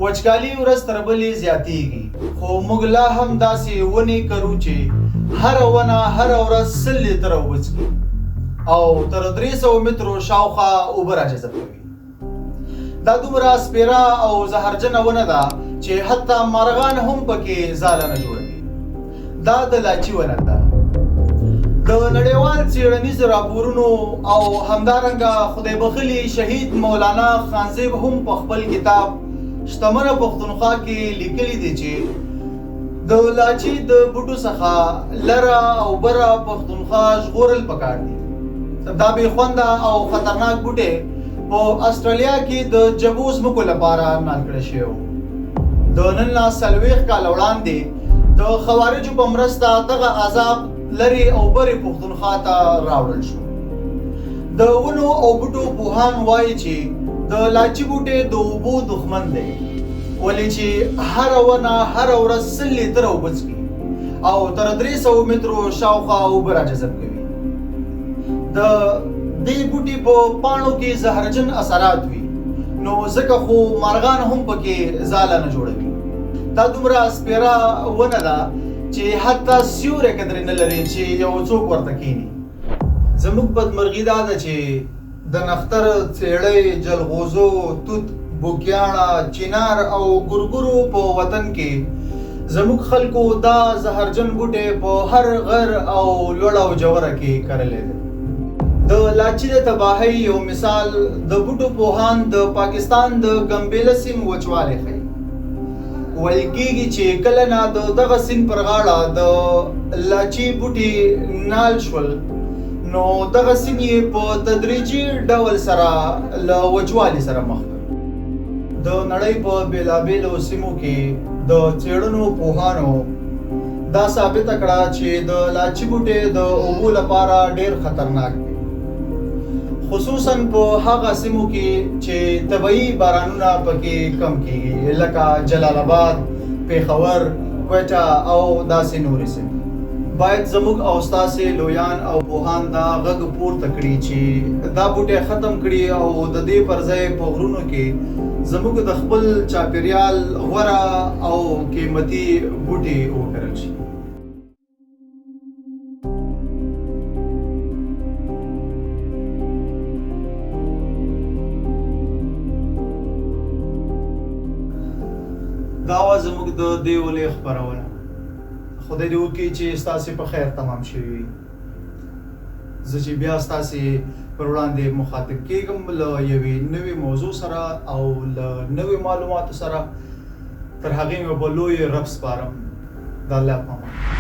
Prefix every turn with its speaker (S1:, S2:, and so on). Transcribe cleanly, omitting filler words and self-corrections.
S1: وچکالي ورځ تر بلې زیاتیږي، خو موږ لا هم داسې ونې کرو چې هره ونه هره ورځ 100 لیتره اوبه څښي او تر 300 مترو شاوخوا اوبه راجذب کوي. دا دومره سپیره او زهرجنه ونه ده چې حتی مارغان هم پکې ځاله نه جوړوي. دا د لاچي ونه ده. د نړیوال څېړنیزو راپورونو او همدارنګه خدای بخښلي شهید مولانا خانزیب هم په خپل کتاب شتمنه پښتونخوا کې لیکلي دي چې د لاچي د بوټو څخه لره او بره پښتونخوا ژغورل پکار دي. دا بې خونده او خطرناک بوټی په استرالیا کې د جبو ځمکو لپاره نال کړی شوی و. د نن نه 40 کاله وړاندې د خوارجو په مرسته دغه عذاب لرې او برې پښتونخوا ته راوړل شو. د ونو او بوټو پوهان وایي چې د لاچي بوټی د اوبو دښمن دی، ولې چې هره ونه هره ورځ 100 لیتره اوبه څښي او تر 300 مترو شاوخوا اوبه راجذب کوي. د دې بوټي په پاڼو کې زهرجن اثرات وي، نو ځکه خو مارغان هم پکې ځاله نه جوړوي. دا دومره سپیره ونه ده چې حتی سیوری قدرې نه لري چې یو څوک ورته کینی. زموږ بدمرغي دا ده چې د نختر، څېړۍ، جلغوزو، توت، بوکیاڼه، چنار او ګورګورو په وطن کې زموږ خلکو دا زهرجن بوټی په هر غر او لوړه او ژوره کې کرلی دی. د لاچي د تباهۍ یو مثال د بوټو پوهان د پاکستان د ګمبیله سیند وچوالی ښيي. ویل کیږي چې کله نه د دغه سیند پر غاړه د لاچي بوټي نال شول، نو دغه سیند یې په تدریجي ډول سره له وچوالي سره مخ کړ. د نړۍ په بېلابېلو سیمو کې د څېړنو پوهانو دا ثابته کړه چې د لاچي بوټی د اوبو لپاره ډېر خطرناک دی، خصوصا په هغه سیمو کې چې طبیعي بارانونه پکې کم کیږي، لکه جلال آباد، پېښور، کوټه او داسې نورې سیمې. باید زموږ او ستاسې لویان او پوهان دا غږ پورته کړي چې دا بوټی ختم کړي او د دې پر ځای په غرونو کې زموږ د خپل چاپیریال غوره او قیمتي بوټي وکرل شي. دا وه زموږ د دې اونۍ خپرونه. خدای دې وکړي چې ستاسې په خیر تمام شوي وي. زه چې بیا ستاسې پر وړاندې مخاطب کېږم له یوې نوې موضوع سره او له نوې معلوماتو سره، تر هغې مې په لوی رب سپارم. د الله په امان.